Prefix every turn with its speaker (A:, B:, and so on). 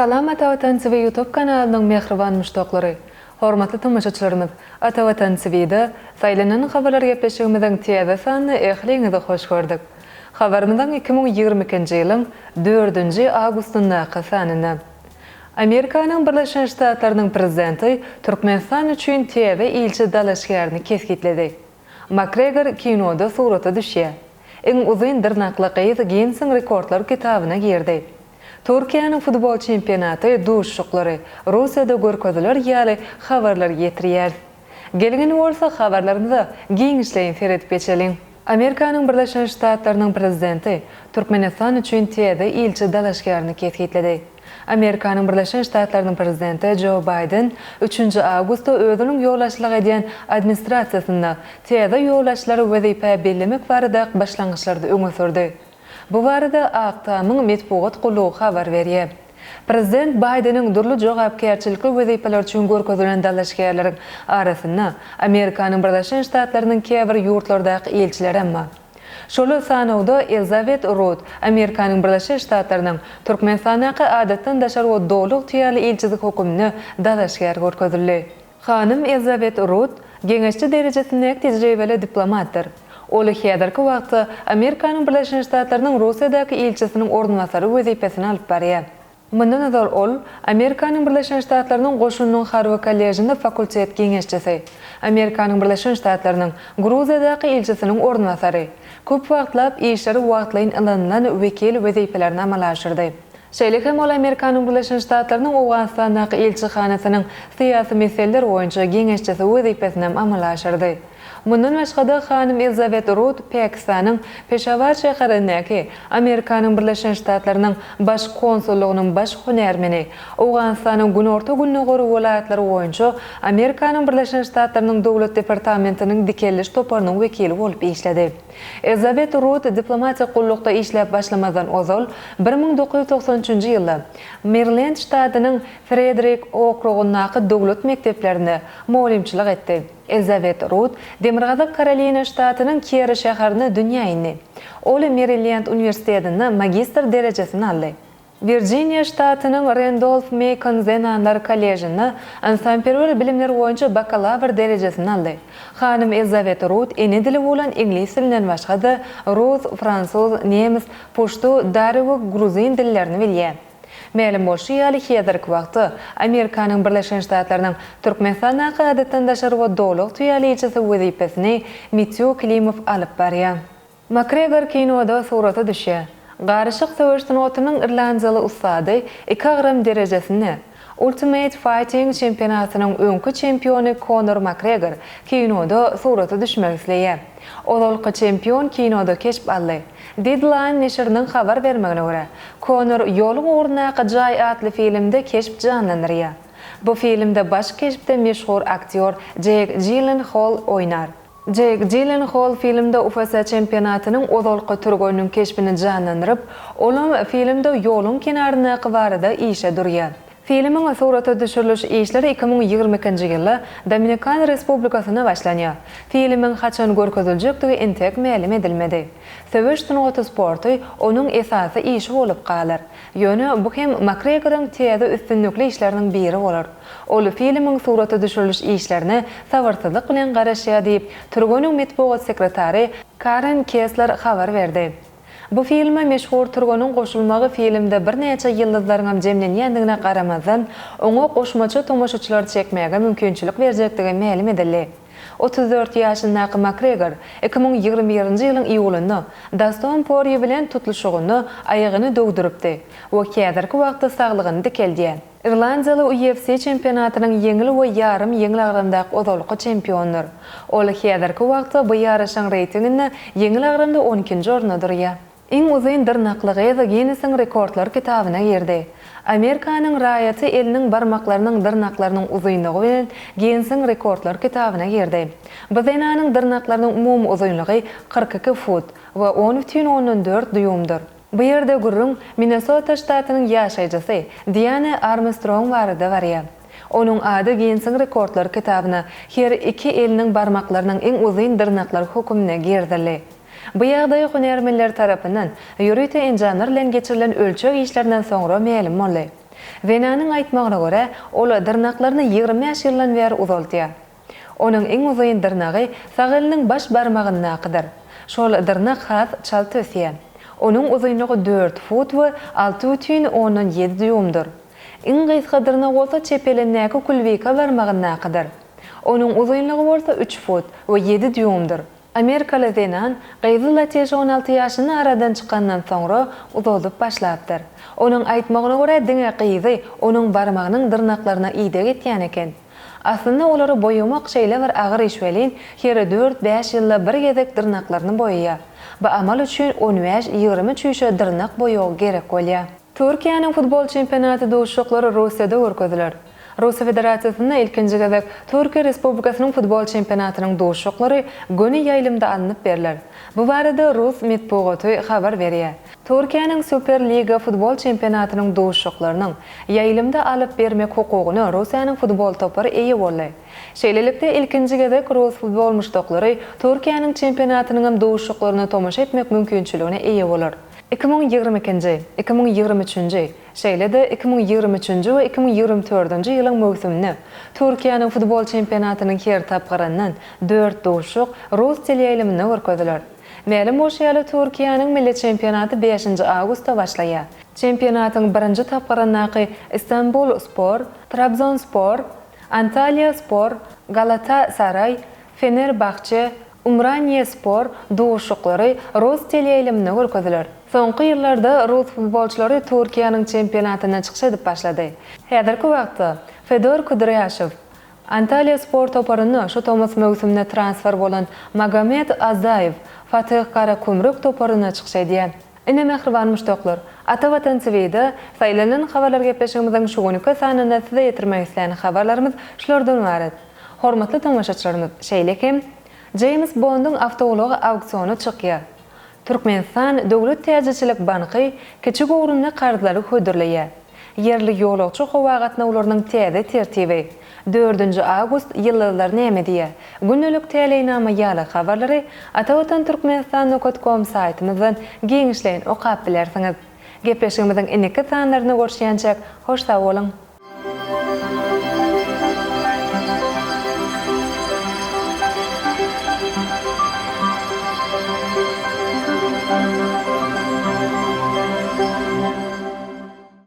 A: Salam Atavatan TV YouTube kanalynyň mähriban muşdaklary! Hormatly tomaşaçylarymyz, Atavatan TV-de Saýlanan habarlar gepleşigimiziň täze sanyna ähliňizi hoş gördük. Habarymyzyň 2022-nji ýylyň dördünji awgustyndaky sanynda. Amerikanyň Birleşen Ştatlarynyň Prezidenti Türkmenistan üçin täze ilçi dalaşgärini kesgitledi. Makgregor kinoda surata düşýär. Iň uzyn dyrnakly gyz Ginnesiň rekordlar kitabyna girdi. Türkiýäniň futbol çempionaty duşuşyklary Russiýada görkeziler ýaly habarlary ýetirýäris. Geliň indi bolsa habarlarymyza giňişleýin seredip geçeliň. Amerikanyň Birleşen Ştatlarynyň Prezidenti Türkmenistan üçin täze ilçi dalaşgärini kesgitledi. Amerikanyň Birleşen Ştatlarynyň Prezidenti Jo Baýden üçünji awgustda özüniň ýolbaşçylyk edýän administrasiýasynda täze ýolbaşçylary wezipä bellemek baradaky başlangyçlary öňe sürdi. Bu barada Ak Tamyň metbugat gullugy habar berýär. Prezident Baýdeniň dürli jogapkärçilikli wezipeler üçin görkezilen dalaşgärleriň arasynda Amerikanyň Birleşen Ştatlarynyň käbir ýurtlardaky ilçilerem bar. Şol sanawda Elizabet Rud, Amerikanyň Birleşen Ştatlarynyň Türkmenistandaky Adatdan daşary we Doly ygtyýarly ilçisi höküminde dalaşgär görkezildi. Hanym Elizabet Rud geňeşçi derejesindäki tejribeli diplomatdyr. Ol häzirki wagtda Amerikanyň Birleşen Ştatlarynyň Russiýadaky ilçisiniň orunbasary wezipesini alyp barýar. Mundan ozal ol Amerikanyň Birleşen Ştatlarynyň Goşunynyň harby kolležinde fakultet geňeşçisi, Amerikanyň Birleşen Ştatlarynyň Gruziýadaky ilçisiniň orunbasary, köp wagtlap işleri wagtlaýyn ynanylan wekil wezipelerini amala aşyrdy. Şeýle hem ol Amerikanyň Birleşen Ştatlarynyň Owganystandaky ilçihanasynyň syýasy meseleler boýunça geňeşçisi wezipesinem amala aşyrdy. Mundan başga-da, hanym Elizabet Rud Pakistanyň Peşawar şäherindäki Amerikanyň Birleşen Ştatlarynyň Baş konsullygynyň baş hünärmeni, Owganystanyň günorta-gündogary welaýatlary boýunça Amerikanyň Birleşen Ştatlarynyň Döwlet departamentiniň dikeldiş toparynyň wekili bolup işledi. Elizabet Rud diplomatik gullukda işläp başlamazdan ozal, 1993-nji ýylda Merilend ştatynyň Frederik okrugyndaky döwlet mekdeplerinde mugallymçylyk etdi. Elizabet Rud Demirgazyk Karolina ştatynyň Kerri şäherinde dünýä indi. Ol Merilend uniwersitetinde magistr derejesini aldy. Wirjiniýa ştatynyň Rendolf-Meýkon zenanlar kolležinde ynsanperwer bilimler boýunça bakalawr derejesini aldy. Hanym Elizabet Rud ene dili bolan iňlis dilinden başga-da, rus, fransuz, nemes, puştu, dari we gruzin dillerini bilýär. Mälim bolşy ýaly, häzirki wagtda Amerikanyň Birleşen Ştatlarynyň Türkmenistandaky Adatdan daşary we Doly ygtyýarly ilçisi wezipesini Mitýu Klimow alyp barýar. Makgregor kinoda surata düşýär. Garyşyk söweş sungatynyň irlandiýaly ussady iki agram derejesinde Ultimate Fighting çempionatynyň öňki çempiony Konor Makgregor kinoda surata düşmek isleýär. Ozalky çempion kinoda keşp aldy. Deadline neşiriniň habar bermegine görä, Konor Ýoluň ugrundaky jaý atly filmde keşp janlandyrýar. Bu filmde baş keşpde meşhur aktýor Jeýk Jillenhol oýnar. Jeýk Jillenhol filmde UFC çempionatynyň ozalky türgeniniň keşbini janlandyryp, olam filmde ýoluň kenaryndaky barada işe durýar. Filmiň surata düşüriliş işleri 2022-nji ýylda Dominikan Respublikasynda başlanýar. Filmiň haçan görkeziljekdigi entek mälim edilmedi. Söweş sungaty sporty onuň esasy işi bolup galar. Ýöne bu hem Makgregoryň täze üstünlikli işleriniň biri bolar. Ol filmiň surata düşüriliş işlerine sabyrsyzlyk bilen garaşýar diýip, türgeniň metbugat sekretary Karen Kessler habar berdi. Bu filme meşhur türgeniň goşulmagy filmde birnäçe ýyldyzlaryňam jemlenýändigine garamazdan, oňa goşmaça tomaşaçylary çekmäge mümkinçilik berjekdigi mälim edildi. 34 ýaşyndaky Makgregor 2021-nji ýylyň iýulynda Daston Porýe bilen tutluşygynda aýagyny döwdüripdi we häzirki wagtda saglygyny dikeldýär. Irlandiýaly UFC çempionatynyň ýeňil we ýarym ýeňil agramdaky ozalky çempiondyr. Ol häzirki wagtda bu ýaryşyň reýtinginde ýeňil agramda on ikinji orunda durýar. Iň uzyn dyrnakly gyz Ginnesiň rekordlar kitabyna girdi. Amerikanyň raýaty eliniň barmaklarynyň dyrnaklarynyň uzynlygy bilen Ginnesiň rekordlar kitabyna girdi. Bu zenanyň dyrnaklarynyň umumy uzynlygy 42 fut we 10,4 dýuýmdyr. Bu ýerde gürrüň Minnesota ştatynyň ýaşaýjysy Diana Armstrong barada barýar. Onuň ady Ginnesiň rekordlar kitabyna her iki eliniň barmaklarynyň iň uzyn dyrnaklary höküminde girizildi. Bu ýagdaý hünärmenler tarapyndan ýörite enjamlar bilen geçirilen ölçeg işlerinden soňra mälim boldy. Zenanyň aýtmagyna görä, ol dyrnaklaryny 25 ýyldan bäri uzaldýar. Onuň iň uzyn dyrnagy sag eliniň baş barmagyndakydyr. Şol dyrnak has çalt ösýär. Onuň uzynlygy dört fut we 6,7 dýuýmdyr. Iň gysga dyrnak bolsa çep elindäki külbika barmagyndakydyr. Onuň uzynlygy bolsa üç fut we ýedi dýuýmdyr. Amerikaly zenan gyzy Lateşa 16 ýaşynda aradan çykandan soňra uzaldyp başlapdyr. Onuň aýtmagyna görä diňe gyzy onuň barmagynyň dyrnaklaryna ideg etýän eken. Aslynda olary boýamak şeýle bir agyr iş welin, her dört-bäş ýylda bir gezek dyrnaklaryny boýaýar. Bu amal üçin on bäş-ýigrimi çüýşe dyrnak boýagy gerek bolýar. Türkiýäniň futbol çempionaty duşuşyklary Russiýada görkeziler. Russiýa Federasiýasynda ilkinji gezek Türkiýe Respublikasynyň futbol çempionatynyň duşuşyklary göni ýaýlymda alnyp berler. Bu barada rus metbugaty habar berýär. Türkiýäniň Super Liga futbol çempionatynyň duşuşyklarynyň ýaýlymda alyp bermek hukugyna Russiýanyň futbol topary eýe boldy. Şeýlelikde, ilkinji gezek rus futbol muşdaklary Türkiýäniň çempionatynyňam duşuşyklaryna tomaşa etmek mümkinçiligine eýe bolar. 2022-nji, 2023-nji, şeýle-de 2023-nji we 2024-nji ýylyň möwsüminde Türkiýäniň futbol çempionatynyň her tapgyryndan dört duşuşyk rus teleýaýlymynda görkeziler. Mälim bolşy ýaly, Türkiýäniň milli çempionaty bäşinji awgustda başlaýar. Çempionatyň birinji tapgyryndaky Istanbul Spor, Trabzonspor, Antalýa Spor, Galatasaraý, Fenerbahçe, Umraniýe Spor duşuşyklary rus teleýaýlymynda görkeziler. Soňky ýyllarda rus futbolçylary Türkiýäniň çempionatynda çykyş edip başlady. Häzirki wagtda Fedor Kudrýaşow, Antalýa Spor toparynda şu tomus möwsüminde transfer bolan Magomed Azaýew Fatih Karakumruk toparynda çykyş edýär. Ine mähriban muşdaklar, Ata Watan TV-de Saýlanan habarlar gepleşigimiziň şu günki sanynda size ýetirmek islän habarlarymyz şulardan ybarat. Hormatly tomaşaçylarymyz, şeýle hem Jeýms Bonduň awtoulagy auksiona çykýar. Türkmenistan döwlet täjirçilik banky kiçi göwrümli karzlary hödürleýär. Ýerli ýolagçy howa gatnawlarynyň täze tertibi, Dördünji awgust ýyldyzlar näme diýýär, Gündelik täleýnama ýaly habarlary Atavatan Türkmenistan nokat kom saýtymyzdan giňişleýin okap bilersiňiz. Gepleşigimiziň indiki sanlarynda görüşýänçäk hoş sag boluň!